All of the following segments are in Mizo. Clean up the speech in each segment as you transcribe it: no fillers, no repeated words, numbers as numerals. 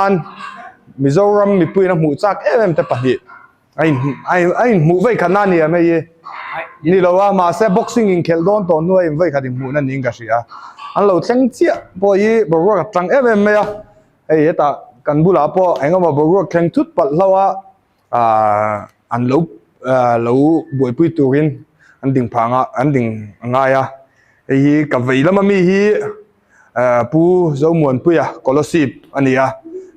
nan Mizoram mipuiin a hmuh chak em em te pahnih a in a inhmuh vei khat na a ni em hei hi ni lo a mahse boxing inkhelh dawn tawh hnu a in vei khat inhmuhna niin ka hria an lo thleng chiah pawh hi boruak a tang em em mai a hei hetah kan bulah pawh eng emaw boruak thleng thut palh hlauh a ahh an lo ahh lo buaipui turin an ding phah ang a an ding a ngai a hei hi ka vei lama mi hi ahh pu Zomuanpuia Kolasib a ni a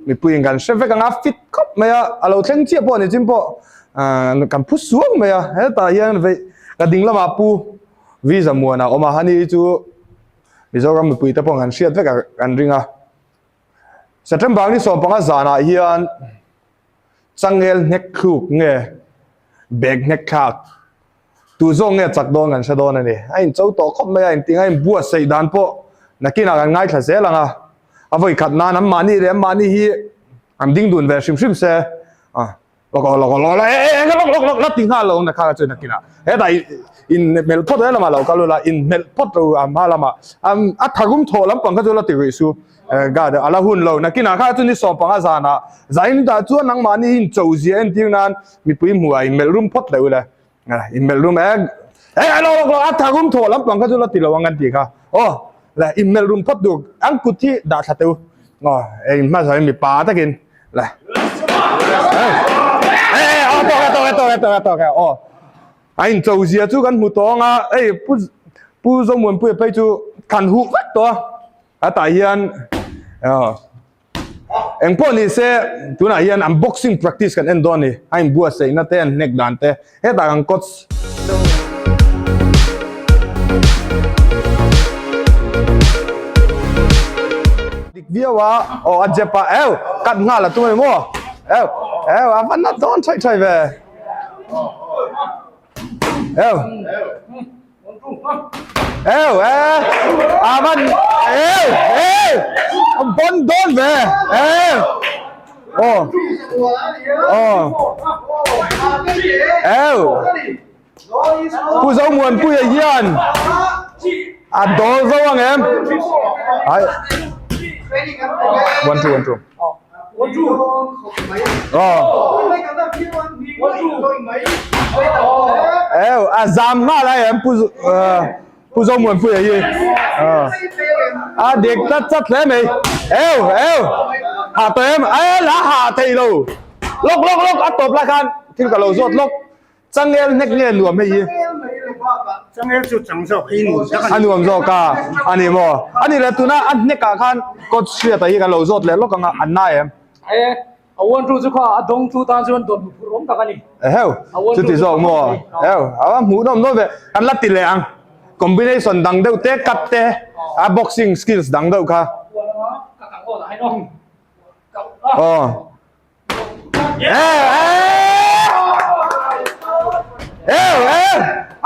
mipuiin kan hre vek ang a fit khawp mai a a lo thleng chiah pawh a ni chin pawh ahh kan phu suau mai a hetah hian vei ka ding lamah pu V Zamuana a awm a ani hi chu Mizoram mipuite pawh kan hriat vek a kan ring a September ni 15 zanah hian. Changel hnek thluk nge bag hnek thlak tu zawk nge chak dawn kan hre dawn a ni. A incho tawh khawp mai a, engtin a inbuatsaih dan pawh nakinah kan ngaithla zel ang a, a vawi khat nan an mahni leh an mahni hi an ding dun ve hrim hrim se a lawk aw lawk aw lawk e e lawk lawk lawk la ti nghal lo na kha chu nakinah hetah inmelh phawt he lamah lo kal ula inmelh phawt ro a hma lamah a tharum thawh lampang kha chu la ti rih su. God ala hun lo nakinah kha chu ni 15 zanah zain dah chuan nangmahni in cho zia entir nan mipui hmuh ah in melh rum phawt leh ule in melh rum e e lo lo a tha rum thaw lampang kha chu la ti lo ang an ti kha aw le in melh rum phawt dur an kut hi dah thla teu aw e in hma zain mipa takin le e e aw tawk e tawk e tawk e tawk e tawk e aw a in cho zia chu kan hmu tawng a ei pu pu Zomuanpuia phei chu thlan huh vek tawh a A tah hian eng pawh ni se tunah hian an boxing practice kan en dawn a ni a inbuatsaihna te an hnek dan te hetah kan coach dik viau a aw a jep a eu cut nghal a tum a ni maw eu eu a va nat dawn thaih thaih ve eu. Eu e a van eu eu bon don ve eu oh oh eu pu zo muan pui a hian a dol zo ang em ai one two one two oh eu a zam nghal a em pu pu zo muan pui a hi a dik tlat chat hle mai eu eu ha tawh em e la ha thei lo lawk lawk lawk a tawp lai khan thil ka lo zawt lawk Changel hnek nge nuam hei hi? Changel chu chang zawk hi nuam tak a ni. A nuam zawk a, a ni maw? A ni le tuna a hnek ah khan coach Hriata hi kan lo zawt leh lawk ang a, an na em? E, a one two chu kha a dawng tu tan chuan dawt phur awm tak a ni. Eheu, chuti zawk maw? Eheu, a va hmuh nawm nawm ve, kan la ti leh ang. Combination dang deuh te, cut te, a boxing skills dang deuh kha. Aw.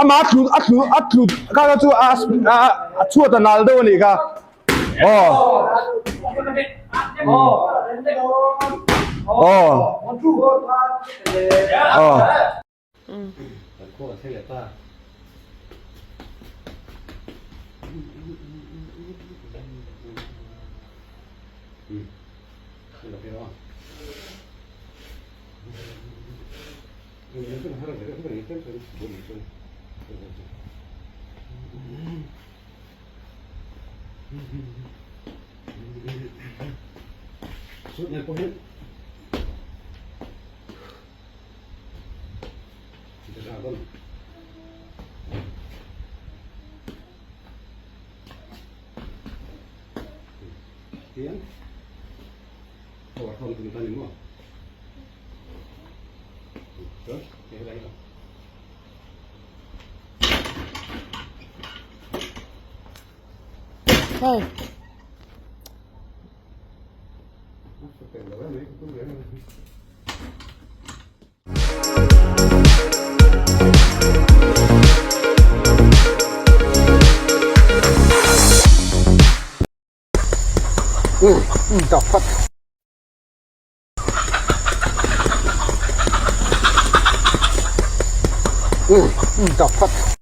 Ama a tlu a tlu a tlu kha kha chu a a chhuat a nal deuh a nih kha aw aw aw. Hey. The fuck?